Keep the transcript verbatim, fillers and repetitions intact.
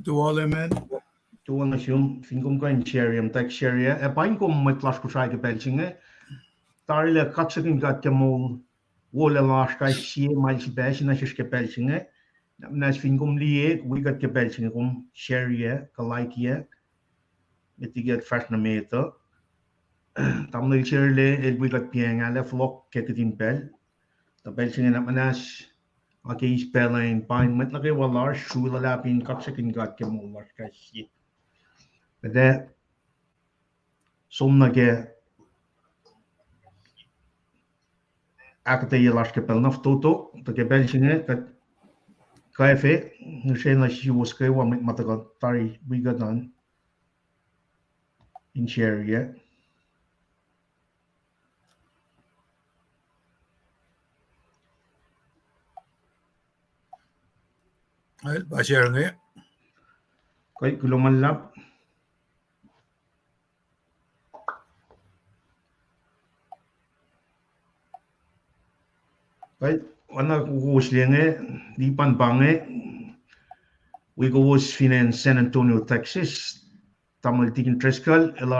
To all, amen. Tuh nuh sum, fin kom kuh in share, muhta share, ac paing kom mwet lasr Kosrae ke pacl se inge. Tarilac kaksakihn God ke moul, wolac lasr kais sie ma el sipac sinac sesr ke pacl se inge. Na muhnahs fin kom liye, wi kuht ke pacl se inge kom share-ye, kuh like-ye. Met liki kuht fahsr nuh met uh. Tamuhlwel Sherle el wi kuht piacng ah lah fohlohk ke kihtin pacl. Tuh pacl se inge na muhnahs, nga ke eis pacl uh in paing mwet nuh kwewa lasr sru luhlahp in kaksakihn God ke moul lasr kais sie. Kuht ac som nuh ke ahkuhtweyac lasr ke pacl na fototo, tuh ke pacl se inge kuht kwacfe, ngihsre nuh suwos kwewa mwet ma tuhkuh tari wi kuht an in share-ye. El pa share inge. Kuh, kuloh ma luhlahp. Kuh, oacna kowos liye inge, lipan pa inge, wi kowos fin acn San Antonio, Texas, tamuhlwel Deacon Driscoll, el